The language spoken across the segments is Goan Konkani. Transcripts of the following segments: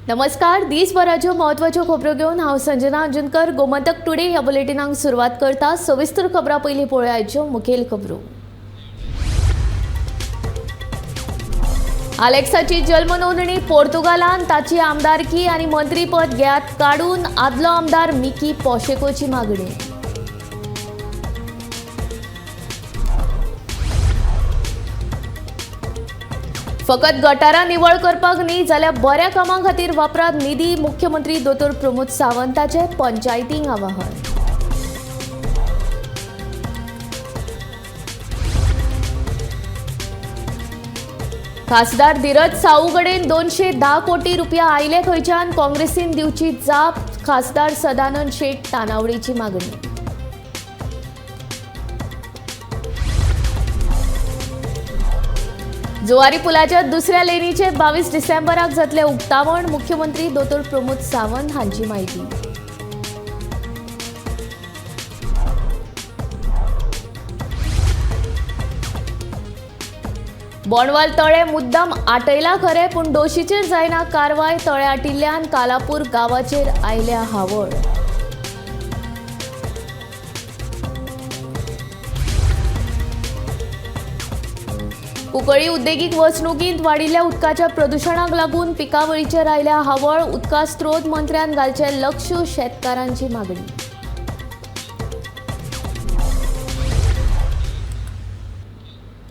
नमस्कार, दिसभराच्यो म्हत्वाच्यो खबरो घेवन हांव संजना अंजनकर गोमंतक टुडे ह्या बुलेटिनाक सुरवात करता. सविस्तर खबरां पयलीं पळोवया आयच्यो मुखेल खबरो. आलेक्साची जल्म नोंदणी पोर्तुगालान, ताची आमदारकी आनी मंत्रीपद घेत काडून आदलो आमदार मिकी पोशेकोची मागणी. फकत गटारां निवळ करपाक न्ही जाल्यार बऱ्या कामां खातीर वापरात निधी, मुख्यमंत्री दोतोर प्रमोद सावंताचे पंचायतींक आवाहन. खासदार धीरज साहू कडेन 210 कोटी रुपया आयले खंयच्यान, काँग्रेसीन दिवची जाप, खासदार सदानंद शेट तानावडीची मागणी. जुवारी पुलाच्या दुसऱ्या लेनीचे 22 डिसेंबराक जातले उक्तावण, मुख्यमंत्री दोतोर प्रमोद सावंत हांची माहिती. बोंडवाल तळे मुद्दाम आटयला खरें, पूण दोशीचेर जायना कारवाय, तळे आटिल्ल्यान कालापूर गांवाचेर आयल्या हावळ. कुंकळी उद्देगीक वसणुकींत वाडिल्ल्या उदकाच्या प्रदुशणाक लागून पिकावळीचेर आयल्या हावळ, उदका स्रोत मंत्र्यान घालचें लक्ष, शेतकारांची मागणी.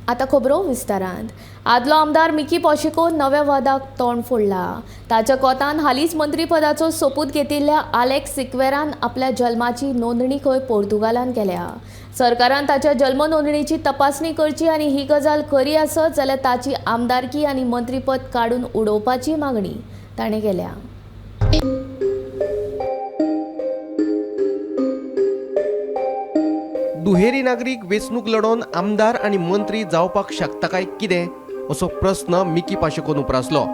आतां खबरो विस्तारांत. आदलो आमदार मिकी पोशेको नव्या वादाक तोंड फोडला. ताच्या कोतान हालींच मंत्रीपदाचो सोपूत घेतिल्ल्या आलेक्स सिक्वेरान आपल्या जल्माची नोंदणी खंय पोर्तुगालान केल्या. सरकारान ताच्या जल्म नोंदणीची तपासणी करची आनी ही गजाल खरी आसत जाल्यार ताची आमदारकी आनी मंत्रीपद काडून उडोवपाची मागणी ताणें केल्या. दुहेरी नागरीक वेंचणूक लडोवन आमदार आनी मंत्री जावपाक शकता काय कितें असो प्रस्न मिकी पाशेकोन उप्रासलो.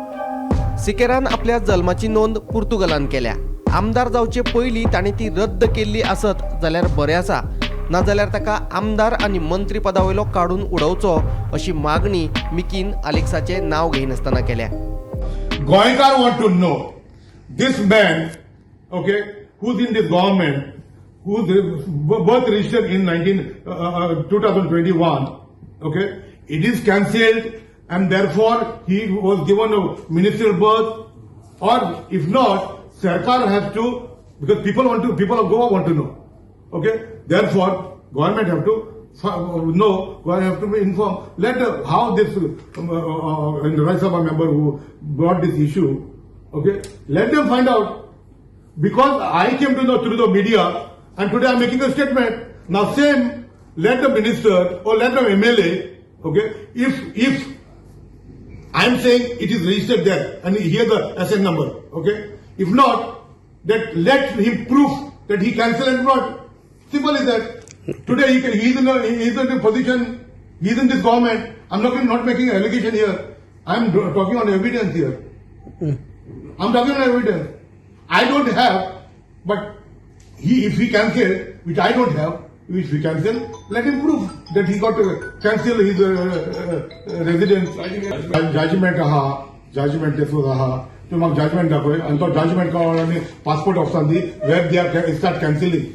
सिकेरान आपल्या जल्माची नोंद पुर्तुगालान केल्या. आमदार जावचे पयलीं ताणें ती रद्द केल्ली आसत जाल्यार बरें आसा, नाजाल्यार ताका आमदार आनी मंत्री पदा वयलो काडून उडोवचो अशी मागणी मिकीन आलेक्साचें नांव घेयनासतना केल्या. गोंयकार want to know this man, okay, who's in this government, whose birth registered in 2021, okay, it is cancelled and therefore he was given a ministerial birth, or if not, Sarkar has to, because people of Goa want to know, okay, therefore government have to know, government have to be informed. Let how this in the Rajya Sabha member who brought this issue, okay, let them find out. Because I came to know through the media and today I am making a statement. Now same, let the minister or let the MLA, okay, if I am saying it is registered there and here the SN number, okay, if not, that let him prove that he cancelled and not. Simple is that. Today he is in a position, he is in this government. I'm not making an allegation here. I'm talking on evidence here. I'm talking on evidence. I don't have, but if he cancel, which I don't have, if he cancel, let him prove that he got to cancel his residence. Judgment आहा, judgment तेसो आहा, तूं म्हाका judgment दाखय आनी तो judgment कळ्ळो आनी पासपोर्ट ऑफिसान दी where they are start cancelling.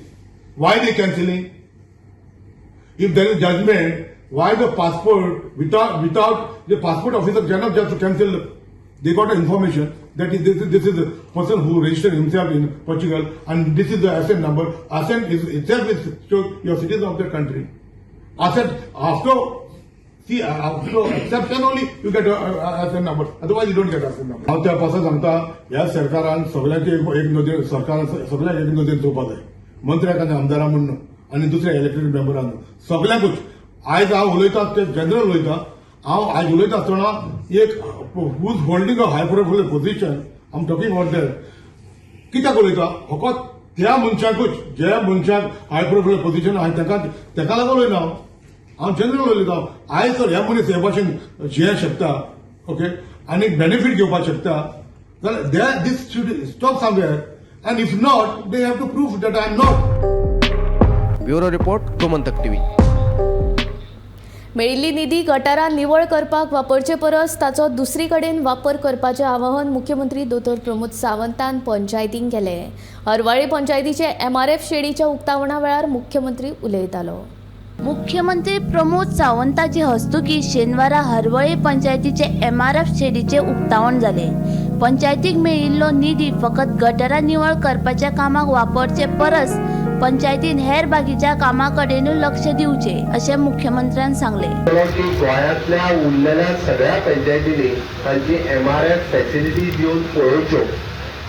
Why they cancelling? If there is judgment, why the passport without the passport officer cannot just cancel? They got information that is this is the person who registered himself in Portugal and this is the SN number. SN is itself is shows you are citizen of the country. Asset after see after exception only you get a SN number. Otherwise you don't get SN number. हांव त्या पासून सांगता, ह्या सरकारान सगळ्यांचे एक नदरेन, सरकारान सगळ्यांक एक नदरेन चोवपाक जाय, मंत्र्याक आनी आमदारां म्हूण न्हू आनी दुसऱ्या इलेक्टेड मेंबरां न्हू, सगळ्यांकूच. आयज हांव उलयता ते जनरल उलयता. हांव आयज उलयता आसतना एक who is holding a high profile position, I am talking about that. कित्याक उलयता? फकत त्या मनशाकूच, ज्या मनशाक हाय प्रोफायल पोझिशन आहा तेका लागून उलयना हांव. हांव जनरल उलयता. आयज जर हे मनीस हे भाशेन जिये शकता, ओके, आनी बेनिफीट घेवपाक शकता जाल्यार they this should stop somewhere, and if not, they have to prove that I am not. Bureau report, Gomantak TV. मेळिल्ली निधी गटारां निवळ करपाक वापरचे परस ताचो दुसरी कडेन वापर करपाचें आवाहन मुख्यमंत्री दोतोर प्रमोद सावंतान पंचायतींक केलें. हरवळे पंचायतीचे एमआरएफ शेडीच्या उक्तावणा वेळार मुख्यमंत्री उलयतालो. मुख्यमंत्री प्रमोद सावंताचे हस्तुकी शेनवारा हरवळे पंचायतीचे एमआरएफ शेडीचे उक्तावण जाले. पंचायतीक मेळिल्लो निधी फकत गटरां निवळ करपाच्या कामाक वापरचे परस पंचायतीन हेर बाकीच्या कामां कडेनूय लक्ष दिवचें अशें मुख्यमंत्र्यान सांगलें. की गोंयांतल्या उरलेल्या सगळ्या पंचायतींनी तांची एमआरएफ फॅसिलिटीज येवन पळोवच्यो,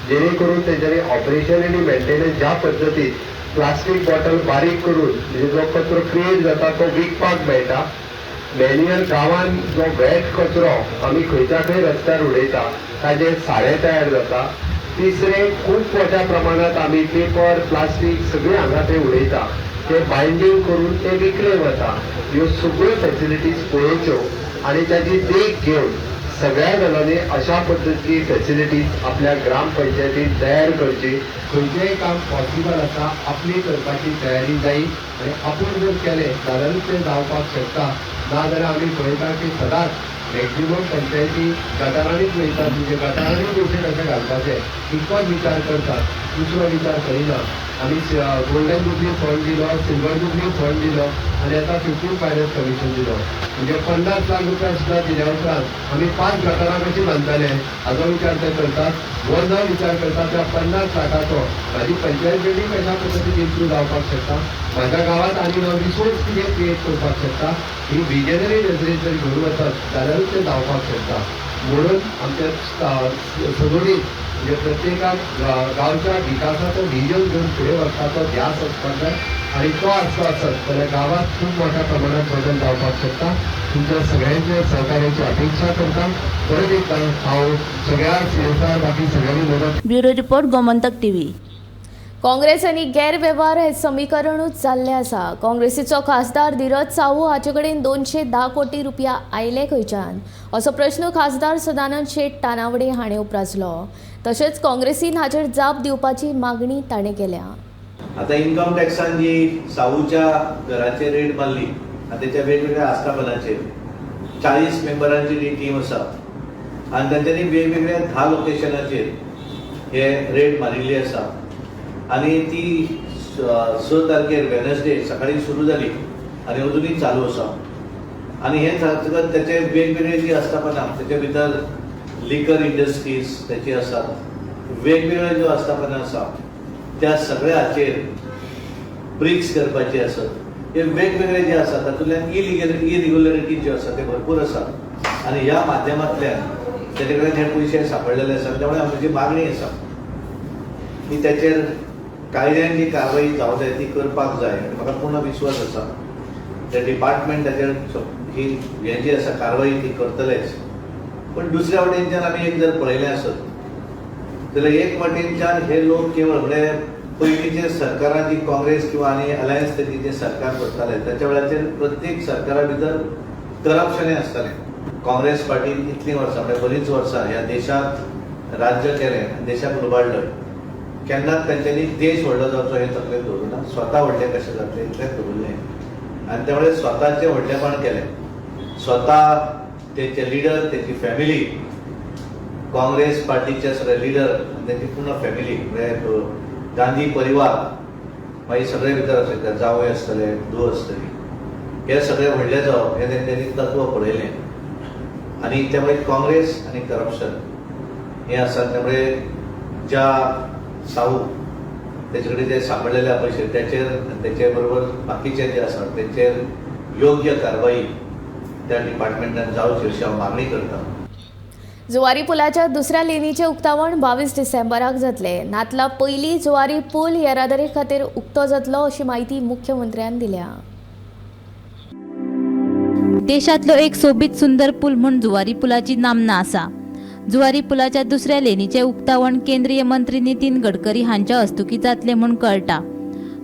जेणे करून तेंच्यांनी ऑपरेशन आनी मेंटेनन्स ज्या पद्दतीन प्लास्टीक बॉटल बारीक करून म्हणजे जो कचरो क्रिएट जाता तो विकपाक मेळटा. मॅन्युअल गांवान जो वेट कचरो आमी खंयच्या खंय रस्त्यार उडयता ताजें सारें तयार जाता. तिसरें, खूब मोठ्या प्रमाणांत आमी पेपर प्लास्टीक सगळें हांगा थंय उडयता, ते बायंडींग करून ते विकले वता. ह्यो सगळ्यो फॅसिलिटीज पळोवच्यो आनी ताजी देख घेवन सगळ्या जाणांनी अशा पद्दतीची फॅसिलिटीज आपल्या ग्रामपंचायतीन तयार करची. खंयचेंय काम पॉसिबल आसा, आपली करपाची तयारी जायी आनी आपूण जर केलें जाल्यारूच तें जावपाक शकता. नाजाल्यार आमी पळयता की सदांच मॅक्झिमम पंचायती गटारांनीच वयतात, म्हणजे गटारांनी पयशे कशे घालपाचे इतकोच विचार करतात, दुसरो विचार करिना. आमी गोल्डन जुबली फंड दिलो, सिल्वर जुबली फंड दिलो आनी आतां 15 फायनान्स कमिशन दिलो. म्हणजे 50 लाख रुपया सुद्दां दिल्या उपरांत आमी 5 गटारां कशीं बांदतले हाजो विचार ते करतात. हो न विचार करता त्या 50 लाखाचो म्हाजी पंचायत बिल्डींग कशा पद्दतीन इम्प्रूव जावपाक शकता, म्हाज्या गांवांत आनी नवो रिसोर्स कितें क्रिएट करपाक शकता, ही विजनरी नजरेन जर घेवन वचत जाल्यारूच तें जावपाक शकता. म्हणून आमच्या सदोडीत म्हणजे प्रत्येकाक गांवच्या विकासाचो विजन घेवन फुडें वचपाचो ध्यास आसपाक जाय आनी तो आसलो आसत जाल्यार गांवांत खूब मोठ्या प्रमाणात बदल जावपाक शकता. तुमच्या सगळ्यांच्या सहकार्याची अपेक्षा करता. परत एकदां हांव सगळ्या सीएसआर बाकी सगळ्यांनी मदत. Bureau report, Gomantak TV. Congress आनी गैरवेव्हार हे समीकरणूच जाल्लें आसा. काँग्रेसीचो खासदार धीरज साहू हाचे कडेन 210 कोटी रुपया आयले खंयच्यान असो प्रश्न खासदार सदानंद शेट तानावडे हाणें उप्रासलो. तशेंच काँग्रेसीन हाचेर जाप दिवपाची मागणी ताणें केल्या. आता इन्कम टॅक्सान जी साहूच्या घराचेर रेड मारली आनी तेच्या वेगवेगळ्या आस्थापनाचेर 40 मेंबरांची जी टीम आसा आनी तांच्यांनी वेगवेगळ्या 10 लोकेशनाचेर हे रेड मारिल्ली आसा आनी ती 6 तारखेर वेनसडे सकाळी सुरू जाली आनी अजुनूय चालू आसा. आनी हें जातकच तेचे वेगवेगळे जी आस्थापनां तेचे भितर लिकर इंडस्ट्रीज तेची आसात, वेगवेगळ्यो ज्यो आस्थापनां आसा त्या सगळ्या हाचेर ब्रिक्स करपाची आसत, हे वेगवेगळे जे आसा तातूंतल्यान इरिग्युलरिटी ज्यो आसा ते भरपूर आसा आनी ह्या माध्यमांतल्यान तेजे कडेन हे पयशे सांपडलेले आसा. त्यामुळे आमची मागणी आसा की तेचेर कायद्यान जी कारवाई जावंक जाय ती करपाक जाय. आनी म्हाका पूर्ण विश्वास आसा ते डिपार्टमेंट ताचेर ही हें जी आसा कारवाई ती करतलेच. पण दुसऱ्या वटेनच्यान आमी एक जर पळयलें आसत जाल्यार एक वटेनच्यान हे लोक केवळ म्हणजे पयलींचे सरकारां जी काँग्रेस किंवा आनी अलायन्स तेजी जें सरकार करताले ताच्या वेळाचेर प्रत्येक सरकारा भितर करप्शन हें आसतालें. काँग्रेस पार्टीन इतलीं वर्सां म्हणजे बरींच वर्सां ह्या देशांत राज्य केलें, देशाक लुबाडलो, केन्नाच तांच्यांनी देश व्हडलो जावचो हें तकलेंत दवरूं ना, स्वता व्हडले कशें जातले इतलेंच दवरलें आनी त्यामुळे स्वताचें व्हडलेपण केलें. स्वता तेंचे लिडर, तेंची फॅमिली, काँग्रेस पार्टीचे सगळे लिडर आनी तेंची पूर्ण फॅमिली म्हणजे गांधी परिवार मागीर सगळे भितर आसले, जावय आसतले, धूव आसतली, हे सगळे व्हडले जावप हें तेंच्यांनी तत्व पळयलें आनी त्यामुळे काँग्रेस आनी करप्शन हें आसा. त्यामुळे ज्या साहू तेचे कडेन जे सांपडलेले पयशे तेचेर आनी तेचे बरोबर बाकीचे जे आसा तेचेर योग्य कारवाई त्या डिपार्टमेंटान जावची अशी हांव मागणी करता. जुवारी पुलाच्या दुसऱ्या लेनीचें उक्तावण 22 डिसेंबराक जातलें. नातला पयली जुवारी पूल येरादारी खातीर उक्तो जातलो अशी म्हायती मुख्यमंत्र्यान दिल्या. देशांतलो एक सोबीत सुंदर पूल म्हूण जुवारी पुलाची नामना आसा. जुवारी पुलाच्या दुसऱ्या लेनीचें उक्तावण केंद्रीय मंत्री नितीन गडकरी हांच्या हस्तुकीं जातलें म्हूण कळटा.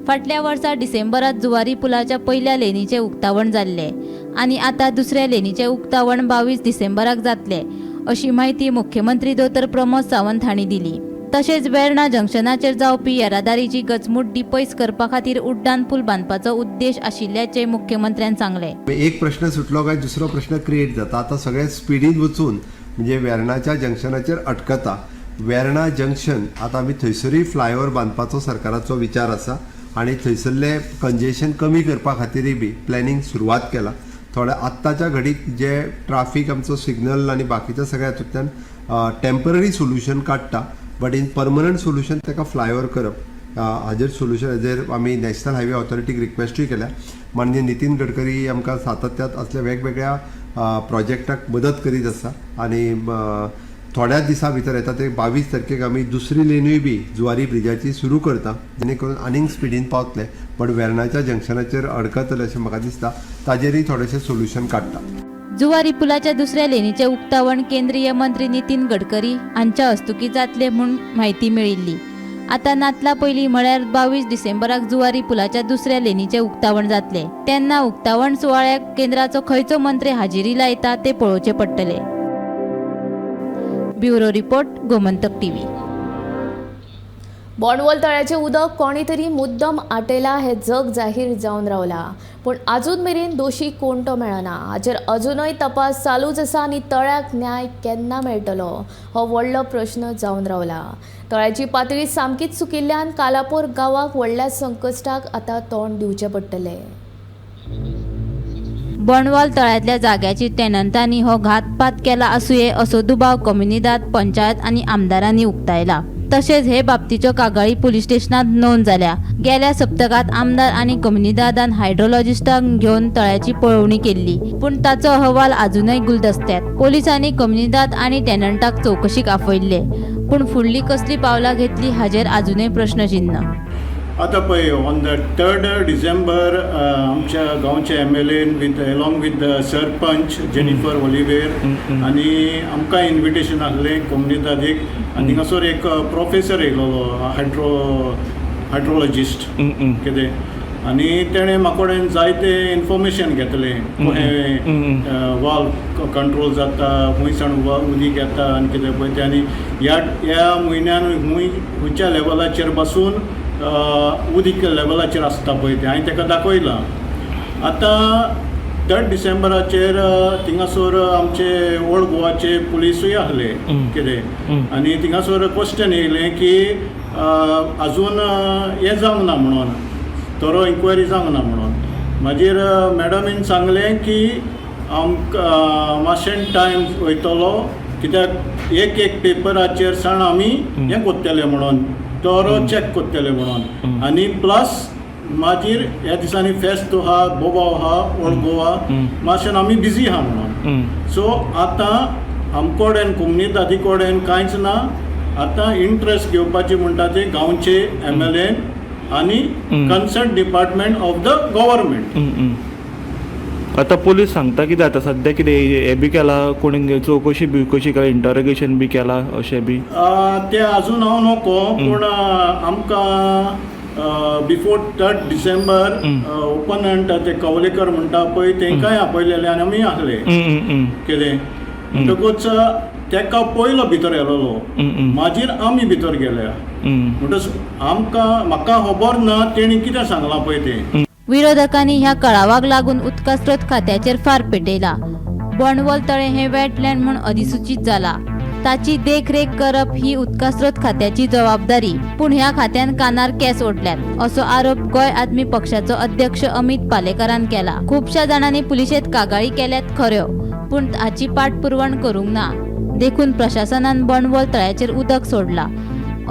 फाटल्या वर्सा डिसेंबरांत जुवारी पुलाच्या पयल्या लेनीचें उक्तावण जाल्लें आनी आतां दुसऱ्या लेनीचें उक्तावण 22 डिसेंबराक जातलें अशी म्हायती मुख्यमंत्री दोतोर प्रमोद सावंत हांणी दिली. तशेंच वेर्णा जंक्शनाचेर जावपी येरादारीची गचमुड्डी पयस करपा खातीर उड्डाण पूल बांदपाचो उद्देश आशिल्ल्याचें मुख्यमंत्र्यान सांगलें. एक प्रश्न सुटलो काय दुसरो प्रश्न क्रिएट जाता. आतां सगळे स्पिडीन वचून म्हणजे वेर्णाच्या जंक्शनाचेर अटकता. वेर्णा जंक्शन आतां आमी थंयसरूय फ्लायओवर बांदपाचो सरकाराचो विचार आसा आनी थंयसरलें कंजेशन कमी करपा खातीरय बी प्लॅनिंग सुरवात केला. थोड्या आत्ताच्या घडीक जे ट्राफीक आमचो सिग्नल आनी बाकीच्या सगळ्या हातूंतल्यान टेम्पररी सोल्युशन काडटा, बट इन परमनंट सोल्युशन ताका फ्लायओवर करप हाजेर सोल्युशन हाजेर आमी नॅशनल हायवे ऑथॉरिटीक रिक्वेस्टूय केल्या. माननीय नितीन गडकरी आमकां सातत्यात असल्या वेगवेगळ्या प्रोजेक्टाक मदत करीत आसा आनी थोड्याच दिसां भितर येता ते 22 तारखेक आमी दुसरी लेनूय बी जुवारी ब्रिजाची सुरू करता, जेणे करून आनीक स्पिडीन पावतले, बट वेर्णाच्या जंक्शनाचेर अडकतले अशें म्हाका दिसता. ताजेरूय थोडेशें सोल्युशन काडटा. जुवारी पुलाच्या दुसऱ्या लेनीचें उक्तावण केंद्रीय मंत्री नितीन गडकरी हांच्या हस्तुकीं जातलें म्हूण म्हायती मेळिल्ली. आतां नातला पयलीं म्हळ्यार 22 डिसेंबराक जुवारी पुलाच्या दुसऱ्या लेनीचें उक्तावण जातलें. तेन्ना उक्तावण सुवाळ्याक केंद्राचो खंयचो मंत्री हाजेरी लायता तें पळोवचें पडटलें. Bureau report, Gomantak TV. Bondvoll तळ्याचें उदक कोणी तरी मुद्दम आटयला हें जग जाहीर जावन रावला, पूण आजून मेरेन दोशी कोण तो मेळना. हाचेर अजुनय तपास चालूच आसा आनी तळ्याक न्याय केन्ना मेळटलो हो व्हडलो प्रश्न जावन रावला. तळ्याची पातळी सामकीच सुकिल्ल्यान कालापूर गांवाक व्हडल्या संकश्टाक आतां तोंड दिवचें पडटलें. बोंडवाल तळ्यांतल्या जाग्याची टेनंटांनी हो घातपात केला आसुये असो दुबाव कोमुनिदाद, पंचायत आनी आमदारांनी उक्तायला. तशेंच हे बाबतीच्यो कागाळी पुलीस स्टेशनांत नोंद जाल्या. गेल्या सप्तकांत आमदार आनी कोमुनिदादान हायड्रोलॉजिस्टांक घेवन तळ्याची पळोवणी केल्ली, पूण ताचो अहवाल आजुनय गुलदस्त्यात. पोलिसांनी कोमुनिदाद आनी टेनंटाक चवकशीक आपयल्ले, पूण फुडली कसली पावलां घेतली हाजेर आजुनय प्रश्नचिन्ह. आतां पळय, ऑन the 3 December आमच्या गांवचे MLA with along with the sarpanch Jennifer Oliveira आनी आमकां इन्विटेशन आहलें कोमुनिदादीक आनी थिंगासर एक प्रोफेसर येयलोलो, हायड्रोलॉजिस्ट कितें, आनी तेणें म्हाका कडेन जायते इन्फॉर्मेशन घेतलें, कशें वाल कंट्रोल जाता, खूंय सावन उदीक येता आनी कितें पळय तें, आनी ह्या ह्या म्हयन्यान खूंय खंयच्या लेवलाचेर बसून उदीक लेवलाचेर आसता पळय तें हांवें ताका दाखयलां. आतां 3 डिसेंबराचेर थिंगासर आमचे ओल्ड गोवाचे पुलिसूय आहले कितें, आनी थिंगासर क्वेश्चन येयलें की अजून हें जावंक ना म्हणून, थरो इन्क्वायरी जावंक ना म्हणून. मागीर मॅडमीन सांगलें की आमकां मातशें टायम वयतलो, कित्याक एक एक पेपराचेर सावन आमी हें कोत्तले म्हणून, थरो चॅक कोत्तले म्हणून, आनी प्लस मागीर ह्या दिसांनी फेस्त आहा, बोबाव आहा ओल्ड गोवा, मातशें आमी बिजी आहा म्हणून. सो आतां आमकोडेन कोमुनिदादी कडेन कांयच ना. आतां इंट्रस्ट घेवपाची म्हणटा ते गांवचे एमएलए आनी concern department of the government. आतां पोलीस सांगता कितें आतां सद्या कितें हें बी केला, कोणी चवकशी बिवकशी केला, इंटरोगेशन बी केला अशें बी? ते अजून हांव नको, पूण आमकां बिफोर 3 डिसेंबर ओपनंट ते कवलेकर म्हणटा पळय, तेंकांय आपयलेले आनी आमी आहले कितें. म्हणटकूच तेका पयलो भितर येयलोलो, मागीर आमी भितर गेल्या. म्हणटच आमकां म्हाका खबर ना तेणी कितें सांगलां पळय तें. विरोधकांनी ह्या कळावाक लागून उदका स्रोत खात्याचेर फार पेटयला. बोंडवल तळें हें वेटलँड म्हूण अधिसुचीत जाला, ताची देखरेख करप ही उदका स्रोत खात्याची जबाबदारी, पूण ह्या खात्यान कानार केंस ओडल्यात असो आरोप गोंय आदमी पक्षाचो अध्यक्ष अमित पालेकारान केला. खुबश्या जाणांनी पुलिशेंत कागाळी केल्यात खऱ्यो, पूण हाची पाठपुरवण करूंक ना, देखून प्रशासनान बोंडवल तळ्याचेर उदक सोडला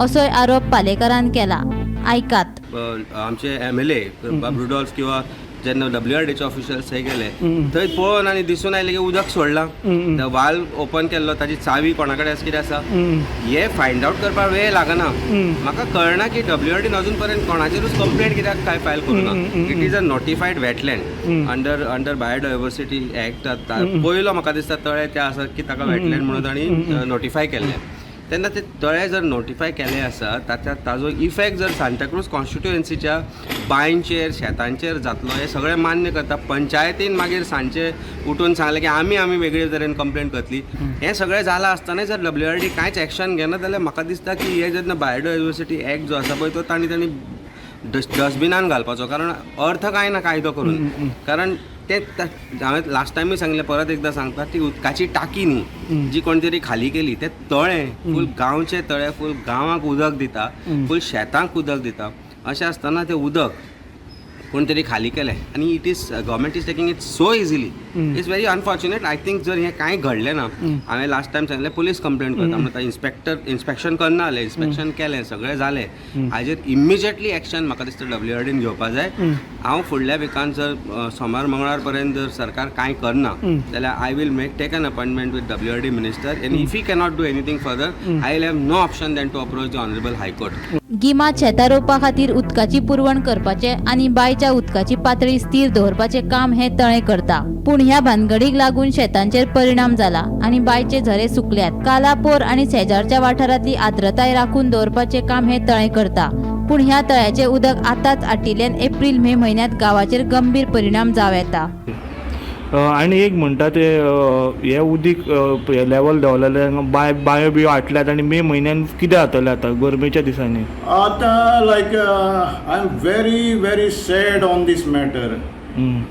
असोय आरोप पालेकारान केला. आयकात. आमचे एमएलए बाब रुडोल्फ किंवा जेन्ना डब्ल्यू आर डीचे ऑफिशियल्स थंय गेले, थंय पळोवन आनी दिसून आयलें की उदक सोडलां, वाल ओपन केल्लो, ताची चावी कोणा कडेन आसा कितें आसा हें फायंड आवट करपाक वेळ लागना. म्हाका कळना की डब्ल्यू आर डीन अजून पर्यंत कोणाचेरूच कंप्लेंट कित्याक काय फायल करूं ना. It is a notified wetland under Biodiversity Act. पयलो म्हाका दिसता तळें तें आसा की ताका वेटलँड म्हणून तांणी नोटिफाय केल्लें. तेन्ना ते तळे जर नोटिफाय केले आसा ताच्या ताजो इफेक्ट जर सांताक्रूज कॉन्स्टिट्युएन्सीच्या बांयचेर शेतांचेर जातलो हें सगळें मान्य करता. पंचायतीन मागीर सांजचे उठून सांगलें की आमी आमी वेगळे तरेन कंप्लेन करतली. हें सगळें जालां आसतना जर WRD कांयच एक्शन घेना जाल्यार म्हाका दिसता की हे जेन्ना बायोडायवर्सिटी एक्ट जो आसा पळय तो तांणी तांणी डस्टबिनान घालपाचो, कारण अर्थ कांय ना कायदो करून. कारण ते हांवें लास्ट टायमूय सांगलें, परत एकदां सांगता, ती उदकाची टाकी न्ही जी कोण तरी खाली केली, ते तळें फूल गांवचें तळें फूल गांवाक उदक दिता, फूल शेतांक उदक दिता, अशें आसतना तें उदक कोण तरी खाली केलें आनी it is government is taking it so easily. It's very unfortunate. I think जर हें कांय घडलें ना, हांवें लास्ट टायम सांगलें पुलीस कंप्लेन करता म्हणून, इन्स्पेक्टर इन्स्पेक्शन करना जालें, इन्स्पेक्शन केलें, सगळें जालें, हाजेर इमिजिएटली एक्शन म्हाका दिसता WRDन घेवपा जाय. हांव फुडल्या विकान जर सोमार मंगळार पर्यंत जर सरकार कांय करना जाल्यार I will make take an appointment with WRD minister and if he cannot do anything further I will have no option than to approach the honourable high court. गिमात शेतां रोवपा खातीर उदकाची पुरवण करपाचें आनी बांयच्या उदकाची पातळी स्थिर दवरपाचें काम हें तळें करता. पूण ह्या भानगडीक लागून शेतांचेर परिणाम जाला आनी बांयचे झरे सुकल्यात. कालापोर आनी शेजारच्या वाठारांतली आर्द्रताय राखून दवरपाचें काम हें तळें करता. पूण ह्या तळ्याचें उदक आतांच आटिल्ल्यान एप्रील मे म्हयन्यांत गांवाचेर गंभीर परिणाम जावं येता. आनी एक म्हणटा ते हे उदीक लेवल देंवलेलें, बांयो बियो आटल्यात आनी मे म्हयन्यान कितें जातलें आतां गरमेच्या दिसांनी? आतां like I am very very sad on this matter.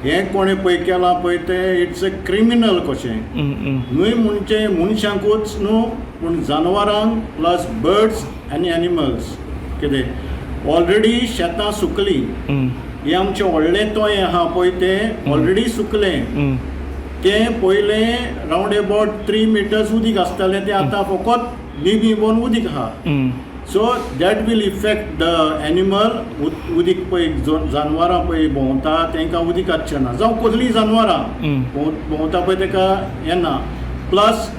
हें कोणें पळय केलां पळय तें it's a criminal कशें न्हय, म्हणजे मनशांकूच न्हू पूण जानवरांक प्लस बर्ड्स आनी एनिमल्स. कितें ऑलरेडी शेतां सुकलीं, हें आमचें व्हडलें तोयें आहा पळय तें ऑलरेडी सुकलें. तें पयलें रावंड एबावट 3 मिटर्स उदीक आसतालें, तें आतां फकत निबी बोन उदीक आहा. So that will effect the animal. उदीक पळय जानवरां पळय भोंवता तांकां उदीक आसचें ना, जावं कसलीं जानवरां भोंवता पळय ताका येना. प्लस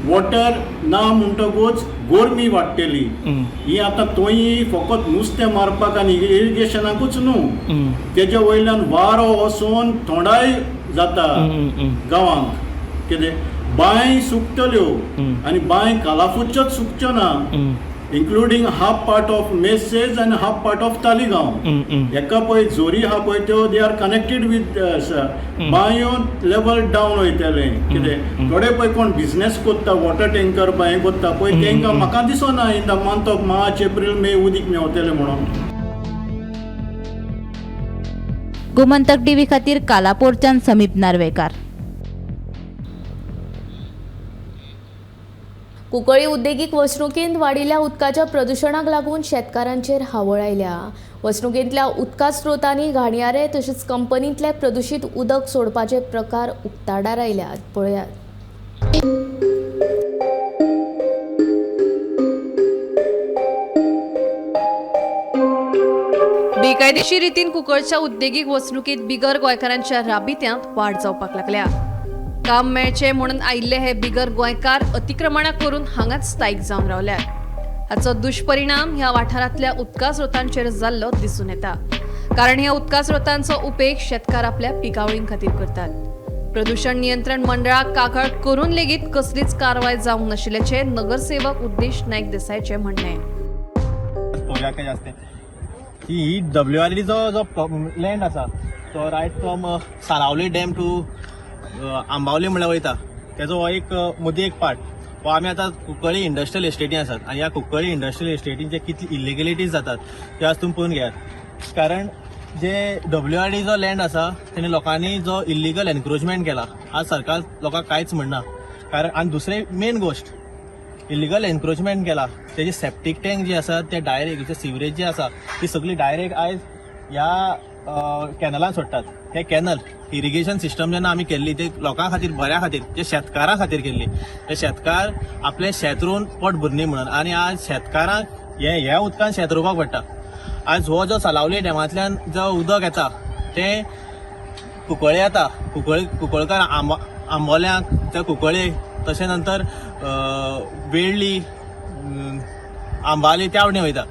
वॉटर ना म्हणटकूच गोरमी वाडटली. ही आतां तोयी फकत नुस्तें मारपाक आनी इरिगेशनाकूच न्हू, तेजे वयल्यान वारो वचून थोंडाय जाता गांवांक. कितें बांय सुकतल्यो आनी बांय कालाफुच्योच सुकच्यो ना, including half part of Menezes आनी हाफ पार्ट ऑफ तालिगांव. हेका पळय जोरी आहा पळय त्यो they are connected with बांयो लेवल डावन वयतलें. कितें थोडे पळय कोण बिजनेस कोत्ता, वॉटर टेंकर बांय कोत्ता पळय, तेंकां म्हाका दिसना in the month of March April May उदीक मेवतलें म्हणून. गोमंतक टीव्ही खातीर कालापोरच्यान समीप नार्वेकार. कुंकळी उद्देगीक वसणुकेंत वाडिल्ल्या उदकाच्या प्रदुशणाक लागून शेतकारांचेर हावळ आयल्या. वसणुकेंतल्या उदका स्रोतांनी घाणयारे तशेंच कंपनींतले प्रदुशीत उदक सोडपाचे प्रकार उक्ताडार आयल्यात. पळयात. बेकायदेशीर रितीन कुंकळच्या उद्देगीक वसणुकेंत बिगर गोंयकारांच्या राबित्यांत वाड जावपाक लागल्या. काम मेळचें म्हणून आयिल्ले हे बिगर गोंयकार अतिक्रमणां करून हांगाच स्थायीक जावन रावल्यात. हाचो दुश्परिणाम ह्या वाठारांतल्या उदका स्रोतांचेर जाल्लो दिसून येता, कारण ह्या उदका स्रोतांचो उपेग शेतकार आपल्या पिकावळीं खातीर करतात. प्रदूषण नियंत्रण मंडळाक कागाळ करून लेगीत कसलीच कारवाय जावंक नाशिल्ल्याचें नगरसेवक उद्देश नायक देसायचें म्हणणें. ही WRDचो जो लँड आसा तो right from Salaulim dam to Ambavali म्हणल्यार वयता, तेजो हो एक मदीं एक पार्ट हो आमी आतां कुंकळ्ळी इंडस्ट्रियल इस्टेटीन आसात आनी ह्या कुंकळ्ळी इंडस्ट्रियल इस्टेटीन जे कितली इलिगलिटीज जातात ते आज तुमी पळोवन घेयात. कारण जे WRDचो लँड आसा तेणी लोकांनी जो इलिगल एनक्रोचमेंट केला, आज सरकार लोकांक कांयच म्हणना. कारण आनी दुसरें मेन गोश्ट इलिगल एनक्रोचमेंट केला तेजी सेप्टीक टँक जी आसा ते डायरेक्ट सिवरेज जी आसा ती सगळी डायरेक्ट आयज ह्या कॅनलान सोडटात. हे कॅनल इरिगेशन सिस्टम जेन्ना आमी केल्ली ते लोकां खातीर बऱ्या खातीर, जे शेतकारां खातीर केल्ली, ते शेतकार आपले शेत रोवन पोट भरनी म्हणून, आनी आज शेतकारांक हे ह्या उदकान शेत रोवपाक पडटा. आज हो जो सालावली डॅमांतल्यान जो उदक येता तें कुंकळ्ळे येता, कुंकळकार आंबोल्यांक ते कुंकळ्ळे, तशें नंतर वेळ्ळी आंबाली त्या वटेन वयता.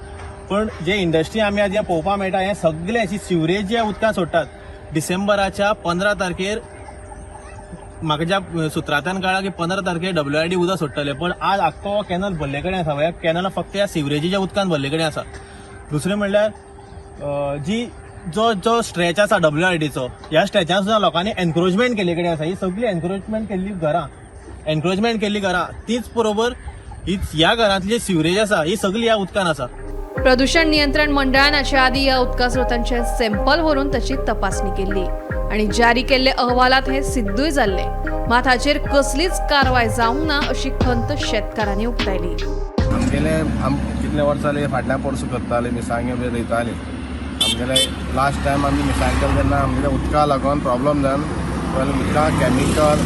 पूण जे इंडस्ट्री आमी आज हें पळोवपाक मेळटा हें सगळें अशी सिवरेज जे उदकां सोडटात. डिसेंबराच्या 15 तारखेर म्हाका ज्या सुत्रांतल्यान कळ्ळां की 15 तारखेर WRD उदक सोडटले, पण आज आख्खो कॅनल भरले कडेन आसा. ह्या कॅनला फक्त ह्या सिवरेजीच्या उदकान भरले कडेन आसा. दुसरें म्हणल्यार जी जो जो स्ट्रेच आसा WRDचो, ह्या स्ट्रेचान सुद्दां लोकांनी एनक्रोचमेंट केल्ले कडेन आसा. ही सगळी एनक्रोचमेंट केल्ली घरां, एनक्रोचमेंट केल्ली घरां, तीच बरोबर ही ह्या घरांतली सिवरेज आसा ही सगळी ह्या उदकान आसा. प्रदूषण नियंत्रण मंडळान हाचे आदी ह्या उदका स्रोतांचे सॅम्पल व्हरून ताची तपासणी केल्ली आनी जारी केल्ले अहवालात हे सिद्धूय जाल्ले. मात हाचेर कसलीच कारवाय जावंक ना अशी खंत शेतकारांनी उक्तायली. आमगेले कितले वर्सां जाली फाटल्या पोरसू करताले, मिरसांग्यो बी रोयताले. आमगेले लास्ट टायम आमी मिरसांग केलें तेन्ना आमगेले उदका लागून प्रॉब्लम जावन उदका कॅमिकल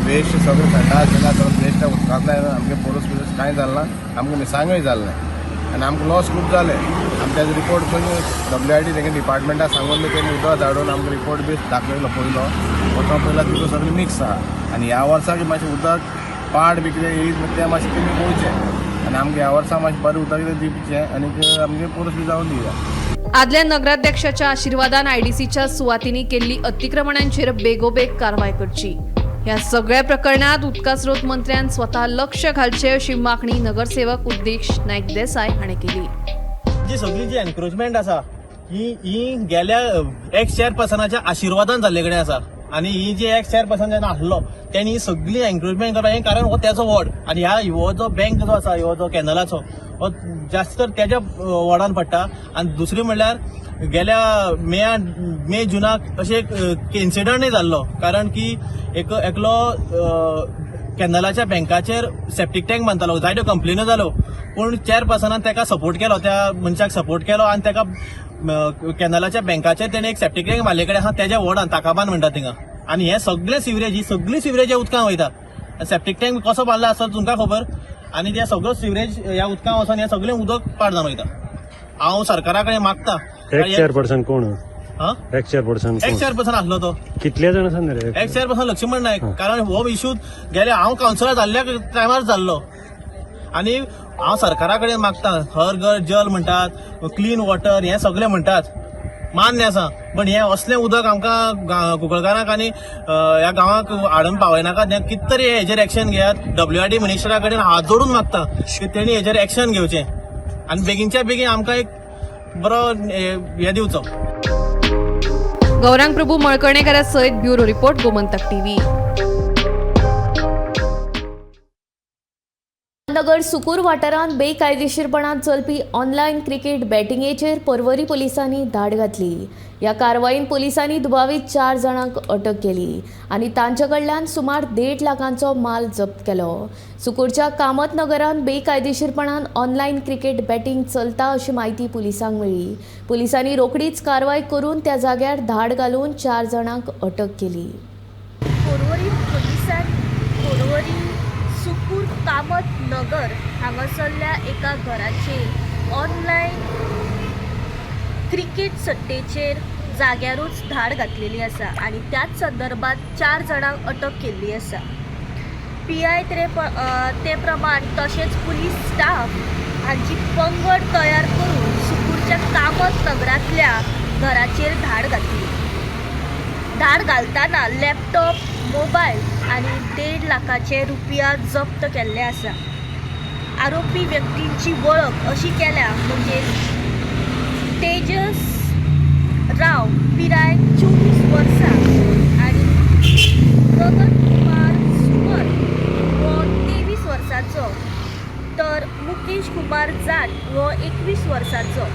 वेस्ट सगळें संडास बिंडास सगळें वेस्ट उदकांतल्यान आमगे पोरूस बिरूस कांय जालें ना, आमकां मिरसांगूय जालें ना आनी आमकां लॉस खूब जालें. आमी तेजो रिपोर्ट WRD तेंगे डिपार्टमेंटाक सांगून बी तेणी उदक धाडून आमकां रिपोर्ट बी दाखयलो. पयलो वचोन पयला तितून सगळें मिक्स आहा आनी ह्या वर्साक मातशें उदक पाड बी कितें येयत तें मातशें तेमी पळोवचें आनी आमकां ह्या वर्सा मातशें बरें उदक कितें दिवचें आनी आमगे पोरूस बी जावन दिया. आदल्या नगराध्यक्षाच्या आशिर्वादान आयडीसीच्या सुवातींनी केल्ली अतिक्रमणांचेर बेगोबेग कारवाय करची. ह्या सगळ्या प्रकरणात उदका स्रोत मंत्र्यान स्वतः लक्ष घालचे अशी मागणी नगरसेवक उद्देश नायक देसाय हाणें केली. जी सगळी जी एनक्रोचमेंट आसा ही गेल्या एक्स चेअरपर्सनाच्या आशिर्वादान जाल्ले कडेन आसा आनी ही जी एक्स चेअरपर्सन जेन्ना आसलो तेणी ही सगळी एनक्रोचमेंट करपाक हें कारण हो तेजो वॉर्ड आनी ह्या हो जो बँक जो आसा हो जो कॅनलाचो हो जास्त तर तेज्या वॉर्डान पडटा. आनी दुसरें म्हणल्यार गेल्या मे जुनाक अशें एक इन्सिडंटय जाल्लो, कारण की एकलो कॅनलाच्या बँकाचेर सेप्टीक टँक बांदतालो, जायत्यो कंप्लेन्यो जाल्यो, पूण चेअरपर्सनान ताका सपोर्ट केलो, त्या मनशाक सपोर्ट केलो आनी ताका कॅनलाच्या बँकाचेर तेणें एक सेप्टीक टँक मारले कडेन आसा तेज्या वॉर्डान, ताकाबान म्हणटा थिंगा. आनी हे सगळे सिवरेज, ही सगळी सिवरेज ह्या उदकान वयता. सेप्टीक टँक कसो बांदला आसत तुमकां खबर, आनी ते सगळो सिवरेज ह्या उदकान वचोन हें सगळें उदक पाड जावन वयता. हांव सरकारा कडेन मागता. एक्स चेअरपर्सन कोण? एक्स चेअरपर्सन एक्स चेअरपर्सन आसलो तो. कितले जाण आसा रे एक्स चेअरपर्सन लक्ष्मण नायक, कारण हो इशू गेले हांव कावन्सिलर जाल्ल्या टायमार जाल्लो. आनी हांव सरकारा कडेन मागता, हर घर जल म्हणटात, क्लीन वॉटर हें सगळें म्हणटात, मान्य आसा, पण हें असलें उदक आमकां कुंकळकारांक आनी ह्या गांवाक हाडून पावयनाका. तें कितें तरी हेजेर एक्शन घेयात. WRD मिनिस्टरा कडेन हात जोडून मागता की तेणी हेजेर एक्शन घेवचें आनी बेगीनच्या बेगीन आमकां एक बरो हें दिवचो. गौरांग प्रभू मळकर्णेकरा सयत ब्युरो रिपोर्ट, गोमंतक टीव्ही. नगर सुकूर वाठारांत बेकायदेशीरपणान चलपी ऑनलायन क्रिकेट बॅटिंगेचेर पर्वरी पोलिसांनी धाड घातली. ह्या कारवायेन पोलिसांनी दुबावीत 4 जाणांक अटक केली आनी तांचे कडल्यान सुमार 1.5 लाखांचो माल जप्त केलो. सुकूरच्या कामत नगरांत बेकायदेशीरपणान ऑनलायन क्रिकेट बॅटिंग चलता अशी म्हायती पुलिसांक मेळ्ळी. पोलिसांनी रोखडीच कारवाय करून त्या जाग्यार धाड घालून 4 जाणांक अटक केली. पर्वरी पोलिसांनी पर्वरी सुकूर कामत नगर हांगासरल्या एका घराचेर ऑनलायन क्रिकेट सट्टेचेर जाग्यारूच धाड घातलेली आसा आनी त्याच संदर्भात 4 जाणांक अटक केल्ली आसा. पी I ते प्रमाण तशेंच पुलीस स्टाफ हांची पंगड तयार करून सुकूरच्या कामत नगरांतल्या घराचेर धाड घातली. धाड घालतना लॅपटॉप, मोबायल आनी 1.5 लाखाचे रुपया जप्त केल्ले आसा. आरोपी व्यक्तींची वळख अशी केल्या म्हणजे तेजस राव पिराय 24 वर्सां आनी गगन कुमार सुमन हो 23 वर्सांचो, तर मुकेश कुमार जाट हो 21 वर्सांचो,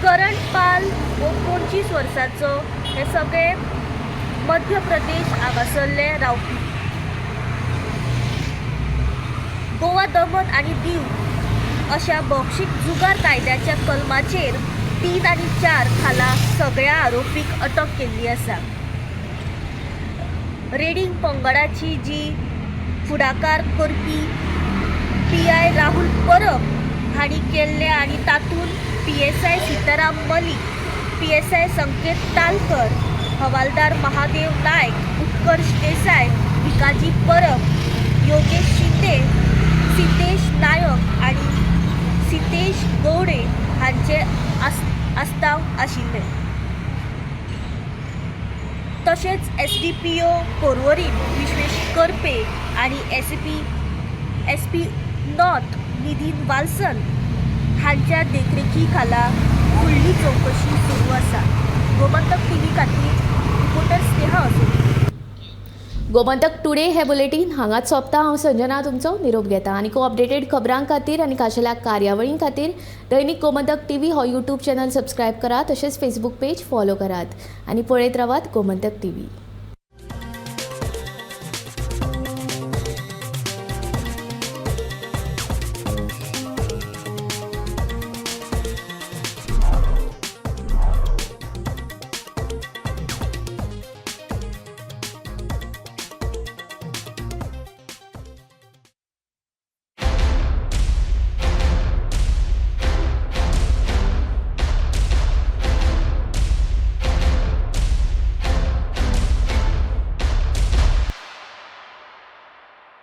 करण पाल हो 25 वर्सांचो. हे सगळे मध्य प्रदेश हांगासरले रावपी. गोवा दमन आनी दीव अशा भौशीक जुगार कायद्याच्या कलमाचेर 3 आनी 4 खाला सगळ्या आरोपीक अटक केल्ली आसा. रेडींग पंगडाची जी फुडाकार करपी PI Rahul Parab हांणी केल्ले आनी तातूंत PSI Sitaram Malik, PSI Sanket Talkar, Havaldar Mahadev Naik, Utkarsh Desai, Bhikaji Parab, Yogesh Shinde, Siddhesh Naik आनी सिद्धेश गौडे हांचे आस्ताव आशिल्ले. तशेंच SDPO Porvorim Vishwesh Karpe आनी SP north Nidhin Walson हांच्या देखरेखी खाला फुडली चवकशी सुरू आसा. गोमंतक टीव्ही खातीर रिपोर्टर स्नेहा असोली. गोमंतक टुडे हे बुलेटीन हांगाच सोंपता. हांव संजना तुमचो निरोप घेता आनी को अपडेटेड खबरां खातीर आनी खाशेल्या कार्यावळीं खातीर दैनिक गोमंतक टीव्ही हो यूट्यूब चॅनल सबस्क्रायब करात, तशेंच फेसबूक पेज फॉलो करात आनी पळयत रावात गोमंतक टीव्ही.